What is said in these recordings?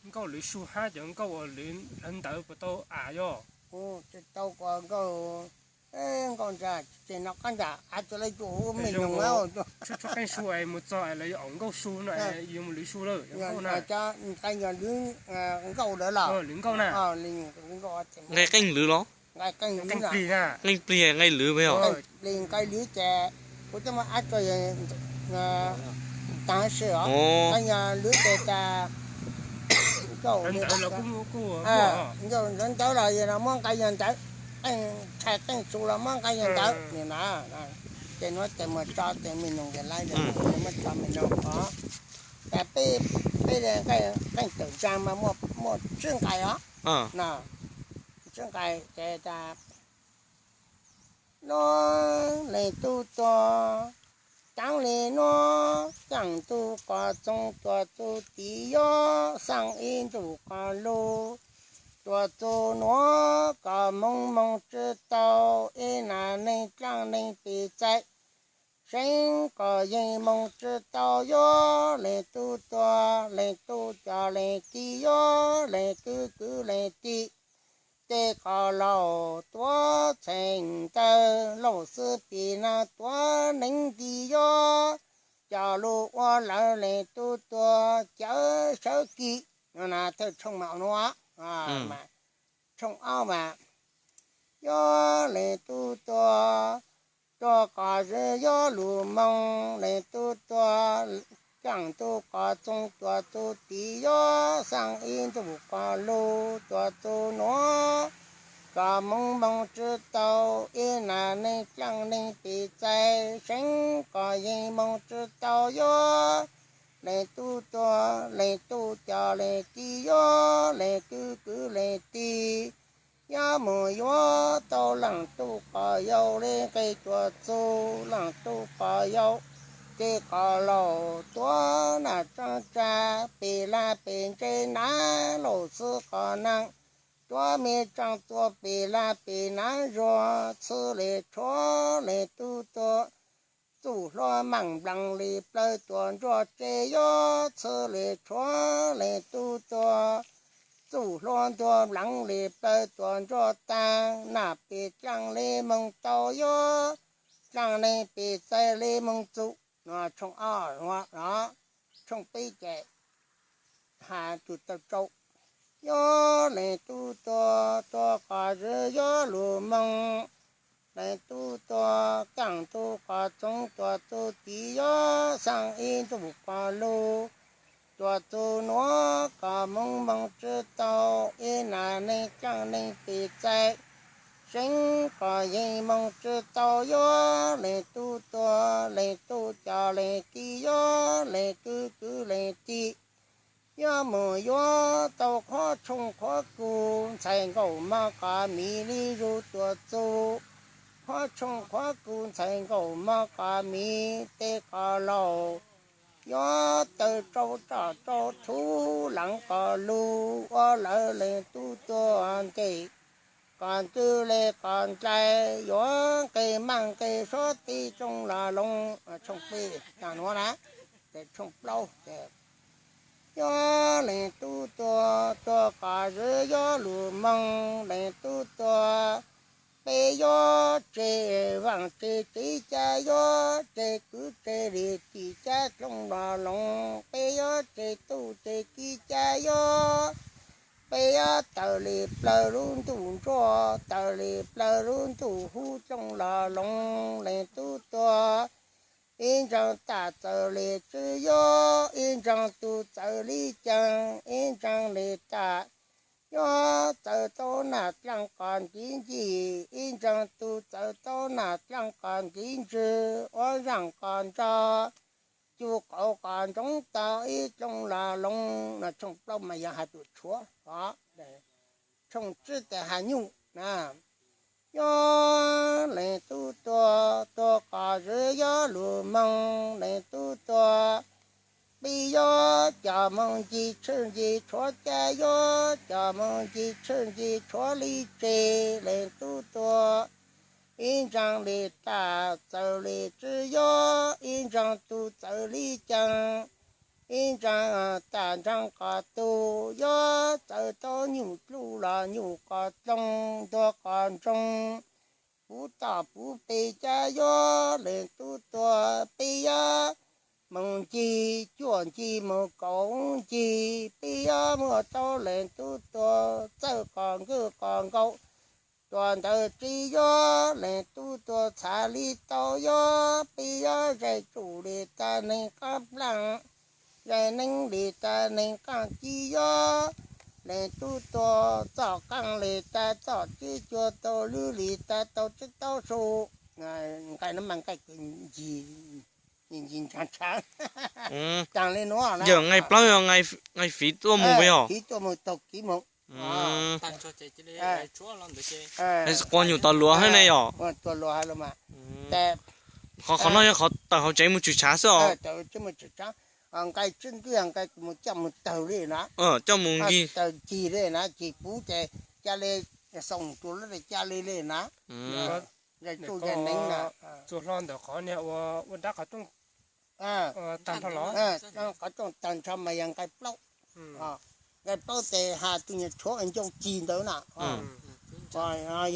Nkauj lwv su hab cov nkauj uas lwv ntawv puas tau am yog? Tsis tau ko nkauj, nkauj ntsa ces no qab ntsa av tsuas lawv cua hu me noog tshuab qeej su es mus txog es lawv yuav am nkauj su no es yuav mus lwv su lawm. Cov nqe yog lwv nkauj lawm los lwv nkauj na, nqe qeej lwv los, qeej plig, nqe lwv, nqe lwv ces kuv coj muab ab tso taag si os. Nqe yog lwv ces tas nkauj ntawv los yog muab nqe yog ntawv, qeej tshai qeej su los muab nqe yog ntawv na. Ces nuav ces mus tso ces me noog ces lawv muab tso me noog os. Ces peb qeej tawm ntsa mas muaj tsib nqe os. Tsib nqe ces tas nuav leej tub tuag, caav le nuav kaaj tug qos txoov tuam txug tid yog xaaj ib ntuj qos lug, tuam txug nuav kom moog moog tsi tau, ib nam neeg dlaab neeg pim txais, seev kom yeej moog tsi tau yog leej tub tuag, leej tub cov leej tij yog leej kwv kwv leej tij. Tej qos laus tuav txheej ntawg, laus xwb pim naag tuav neev nti yog coj lug ua lawv leej tub tuag cawv sawv kis. Thawj tshooj mas nuav, tshooj ob mas yog leej tub tuag, tuag qos zwv yog lug moog, leej tub tuag, kaaj tug qos txoov tuam txug tid yog xaaj ib ntuj qos lug, tuam txug nuav kom moog moog tsi tau, ib nam neeg dlaab neeg pim txais, seev kom yeej moog tsi tau yog leej tub tuag, leej tub cov leej tij yog leej kwv kwv leej tij. Yog mus yuav tau leej tub qos yau le nqe tuam txug leej tub qos yau, tej qos laus tuav nam tsaab tsa, pem laj pem ntse nav laus xwb qos naag, tuav me tsaaj tuav pem laj pem nav zuag, txhwv le tshuav leej tub tuag, txuj hlua maaj nplaas le plawg tuam nruab tse yog, txhwv le tshuav leej tub tuag, txuj hlua ntuag nplaas le plawg tuam nruab taag, nam pem dlaab le moog tau yog, dlaab neeg pim txais le moog txuj. Tshooj ob, tshooj peb ces has tug taw tsau. Yog leej tub tuag, tuag qos zwv yog lug moog, leej tub tuag, kaaj tug qos txoov tuam txug tid yog xaaj ib ntuj qos lug, tuam txug nuav kom moog moog tsi tau, ib nam neeg dlaab neeg pim txais, seev kom yeej moog tsi tau yog leej tub tuag, leej tub cov leej tij yog leej kwv kwv leej tij. Yog mus yuav tau qhuav tshooj qhuav kug, ntxhais nkaum mog qos miv le zug tuam txug, qhuav tshooj qhuav kug ntxhais nkaum mog qos miv, tej qos laus yuav taw tsau tsoj tsau thuv laav qos lug, ua lawv leej tub tuag ntes, qos ntws le qos ntais, yuav nqe maaj nqe suav tib rooj los loov. Tshooj peb taag nuav na, ces tshooj plaub ces yog leej tub tuag, tuag qos zwv yog lug moog, leej tub tuag, peb yuav tse vaaj tse txiv cab yog, tse kwv tse li tim cab rooj los loov, peb yuav tse tub tse kiv cab yog, peb yuav taws li plawg lub ntuj nruab, taws li plawg lub ntuj huv rooj los loov, leej tub tuag, ib ntsaag tam txawm li tswb yog, ib ntsaag tug txawv li caag, ib ntsaag li tam yog, txawv tau nam dlaab qos ntiv ncig, ib ntsaag tug txawv tau nam dlaab qos ntiv ntswg, ua zaaj qos ntso, cu qauv qos ntsoov tau ib rooj los loov. Tshooj plaub mas yog has tug tshuav, tshooj tsib tes has nyuj na. Yog leej tub tuag, tuag qos zwv yog lug moog, leej tub tuag, peb yuav coj moog ncig tshwj ncig tshuav cab yog, coj moog ncig tshwj ncig tshuav li tse, leej tub tuag, ib ntsaag li tam txawm li tswb yog, ib ntsaag tug txawv li caag, pib ntsaa tas ntsaa qos tug yuav, txawm tau nyuj dluj los nyuj qos dloo, ntuag qos ntsoog, puv tom puv pes cab yuav, leej tub tuag peb yuav moog ncig, cuaj ncig moog kaum ncig, peb yuav muaj tau leej tub tuag, txawj qos nkawj qos nkaus, tuag ntawd tsi yuav, leej tub tuag txhav li tau yuav, peb yuav zais tsuj li tas neeg qaab plaaj, zais neeb li tas neeg qaaj ci yuav, leej tub tuag txoj qaab li tas txoj cib cua, tau lwj li tas tau tsib taub su. Nqaij no mas nqaij kws ncig ncig ntshaav ntshaav, taag le nuav. Yawm nqaij plaub yog nqaij fiv tuaj mus peb os, fiv tuaj mus taug kev mus. Quas nyuam tau luav hab ne yom? Qhov no yog qhov tawm hauv tsev mus tshwm tshav xwb os. Nqaij tsib nqaij mus coj mus tawg li na, coj mus ncig, tawg ncig li na, cig puv ces ca le, xoo rua lub ca le li na. Nqaij tsuj nqaij neeb na, txuas hlo ntawm qhov niag ua dab qhov rooj tag nrho los, qhov rooj tag nrho mas yog nqaij plaub. Nqaij plaub tes has tus nyuam tshuav ncauj cig ntawd na.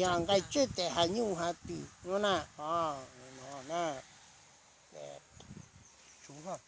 Yog nqaij tsib tes has nyuj has twm nuav na.